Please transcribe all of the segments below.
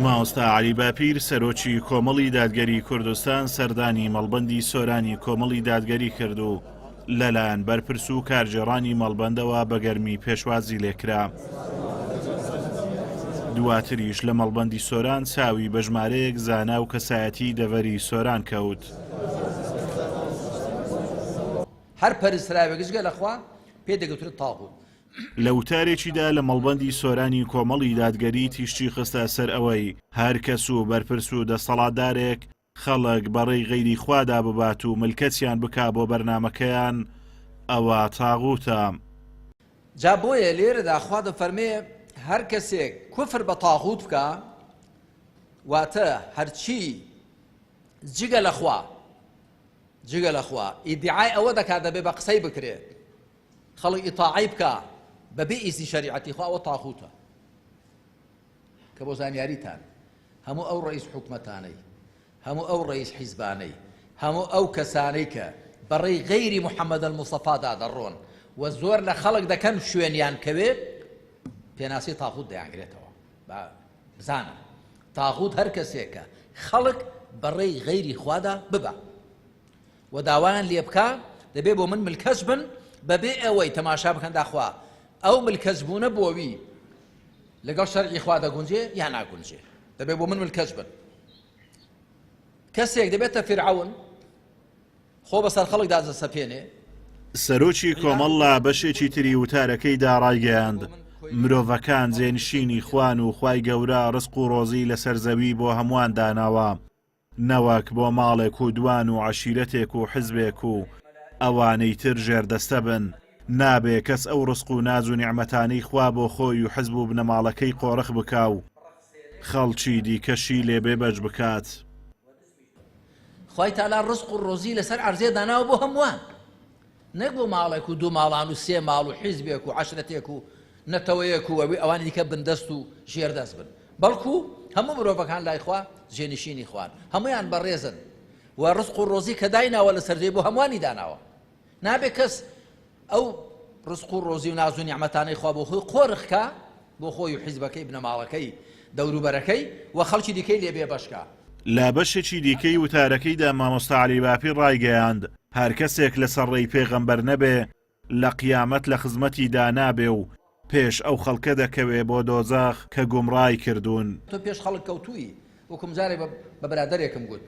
مامۆستا عەلی باپیر سەرۆکی کۆمەڵی دادگەری کوردستان سەردانی مەڵبەندی سۆرانی کۆمەڵی دادگەری کرد و لەلایەن بەرپرس و کارگێڕانی مەڵبەندەوە بە گەرمی پێشوازی لێکرا. دواتریش لە مەڵبەندی سۆران چاوی بە ژمارەیەک زانا و کەسایەتیی دەڤەری سۆران کەوت. هەر پەرستراوێک جگە لە خوا پێی دەگوترێت تاغوت. لە وتارێکیدا لە مەڵبەندی سۆرانی کۆمەڵی دادگەری تیشکی خستە سەر ئەوەی هەر کەس و بەرپرس و دەستەڵاتدارێک خەڵک بە ڕێی غەیری خوادا ببات و ملکەچیان بکا بۆ بەرنامەکەیان ئەوە تاغوتە. جا بۆیە لێرەدا خوا دەفەرمێ هەر کەسێک کوفر بە تاغوت بکا واتە هەرچی جگە لە خوا جگە لە خوا ئیدعای ئەوە دەکات دەبێ بە قسەی بکرێت خەڵک ئیتاعەی بکا بەبێ ئیزنی شەریعەتی خوا ئەوە تاغوتە کە بۆ زانیاریتان هەموو ئەو ڕئیس حکومەتانەی هەموو ئەو ڕئیس حیزبانەی هەموو ئەو کەسانەی کە بەڕێی غەیری محەممەد الموسەفادا دەڕۆن و زۆر لە خەڵک دەکەن شوێنیان کەوێ پێناسی تاغوت دەیانگرێتەوە با بزانن تاغوت هەر کەسێکە خەڵک بەڕێی غەیری خوادا ببا و داوایان لێ بکا دەبێ بۆ من ملکەچ بن بەبێ ئەوەی تەماشا بکەن داخوا ئەو ملکەچ بوونە بۆوی لەگەڵ شەرعی خوا دەگونجێ یا ناگونجێ دەبێ بۆ من ملکەچ بن کەسێک دەبێتە فیرعەون خۆ بەسەر خەڵکدا دەسەپێنێ. سەرۆکی کۆمەڵ لە بەشێکی تری وتارەکەیدا ڕایگەیاند، مرۆڤەکان جێنشینی خوان و خوای گەورە ڕزق و ڕۆزی لەسەر زەوی بۆ هەمووان داناوە، نەوەک بۆ ماڵێک و دوان و عەشیرەتێک و حزبێک و ئەوانەی تر ژێردەستە بن، نابێ کەس ئەو ڕزق و ناز و نیعمەتانەی خوا بۆ خۆی و حزب و بنەماڵەکەی قۆرخ بکا و خەڵکی دیکەشی لێ بێبەش بکات. خوای تەعالا ڕزق و ڕۆزی لەسەر عەرزێ داناوە بۆ هەمووان نەک بۆ ماڵێک و دوو ماڵان و سێ ماڵ و حیزبێک و عەشرەتێک و نەتەوەیەک و ئەوی ئەوانی دیکە بندەست و ژێردەست بن بەڵکو هەموو مرۆڤەکان لای خوا جێنشینی خوان هەمویان بەڕێزن و ڕزق و ڕۆزی کە دایناوە لەسەر جێ بۆ هەمووانی داناوە نابێ کەس ئەو ڕزق و ڕۆزی و ناز و نیعمەتانەی خوا بۆ خۆی قۆرخ کا بۆ خۆی و حیزبەکەی بنەماڵەکەی دەوروبەرەکەی و خەڵکی دیکەی لێ بێبەش کا. لە بەشێکی دیکەی وتارەکەیدا مامۆستا عەلی باپیر ڕایگەیاند، هەر کەسێک لەسەر ڕێی پێغەمبەر نەبێ لە قیامەت لە خزمەتیدا نابێ و پێش ئەو خەڵکە دەکەوێ بۆ دۆزەخ کە گومڕای کردوون. تۆ پێش خەڵک کەوتووی، وەکوم جارێک بە برادەرێکم گوت،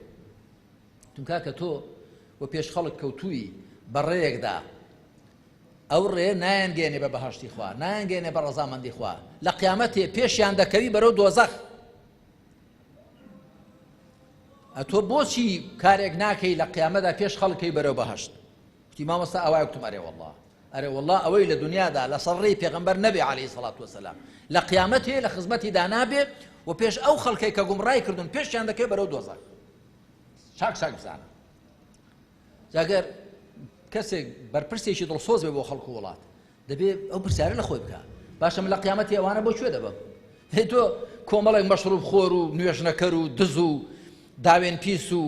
وتم کاکە تۆ و پێش خەڵک کەوتووی بە ڕێیەکدا ئەو ڕێ نایانگەێنێ بە بەهشتی خوا نایانگەێنێ بە ڕەزامەندی خوا لە قیامەتێ پێشیان دەکەوی بەرەو دۆزەخ ئەتۆ بۆچی کارێک ناکەی لە قیامەدا پێش خەڵکەی بەرەو بەهشت وتی مامۆستا ئەوای وتم ئەرێ والله ئەرێ والله ئەوەی لە دنیادا لەسەر ڕێی پێغەمبەر نەبێ عەلەیهی سەڵات وەسەلام لە قیامەت هەیە لە خزمەتیدا نابێ و پێش ئەو خەڵکەی کە گومڕای کردوون پێشیان دەکەوێ بەرەو دۆزەخ چاک چاک بزانە جاگەر کەسێک بەرپرسێکی دڵسۆز بێ بۆ خەڵک و وڵات دەبێ ئەو پرسیارە لە خۆی بکە باشە من لە قیامەتی ئەوانە بۆ کوێ دەبم هەی تۆ کۆمەڵێک مەشروب خۆر و نوێژنەکەر و دز و داوێن پیس و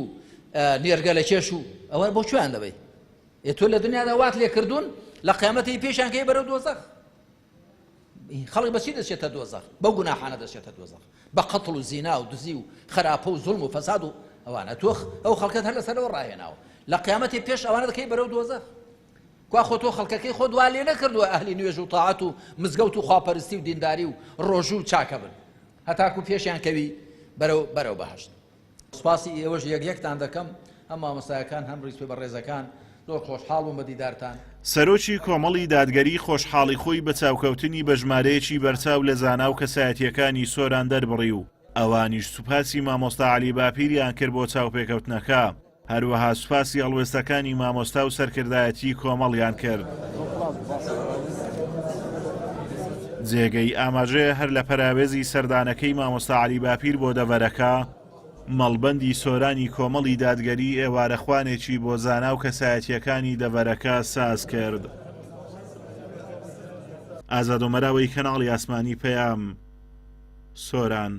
نێرگەلە کێش و ئەوە بۆ کوێیان دەبەی ئێ تۆ لە دنیادا وات لێ کردوون لە قیامەتی پێشیان کەی بەرەو دۆزەخ خەڵک بەچی دەچێتە دۆزەخ بەو گوناحانە دەچێتە دۆزەخ بە قەتڵ و زینا و دزی و خراپە و زوڵم و فەساد و ئەوانە تۆخ ئەو خەڵکەت هەر لەسەرەوە ڕاهێناوە لە قیامەتی پێش ئەوانە دەکەی بەرەو دۆزەخ کوا خۆ تۆ خەڵکەکەی خۆت وا لێ نەکردووە ئەهلی نوێژ و تاعەت و مزگەوت و خواپەرستی و دینداری و ڕۆژوو و چاکە بن هەتاکو پێشیان کەوی بەرەو بەرەو بەهەشت. سوپاسی ئێوەش یەک یەکتان دەکەم هەم مامۆستایەکان هەم ڕیسپێ بەڕێزەکان زۆر خۆشحاڵ بووم بە دیدارتان. سەرۆکی کۆمەڵی دادگەری خۆشحاڵی خۆی بە چاوکەوتنی بە ژمارەیەکی بەرچاو لە زانا و کەسایەتییەکانی سۆران دەربڕی و ئەوانیش سوپاسی مامۆستا عەلی باپیریان کرد بۆ چاوپێکەوتنەکە. هەروەها سوپاسی هەڵوێستەکانی مامۆستا و سەرکردایەتی کۆمەڵیان کرد. جێگەی ئاماژەیە هەر لە پەراوێزی سەردانەکەی مامۆستا عەلی باپیر بۆ دەڤەرەکە، مەڵبەندی سۆرانی کۆمەڵی دادگەری ئێوارەخوانێکی بۆ زانا و کەسایەتییەکانی دەڤەرەکە ساز کرد. ئازاد ئۆمەراوەی کەناڵی ئاسمانی پەیام، سۆران.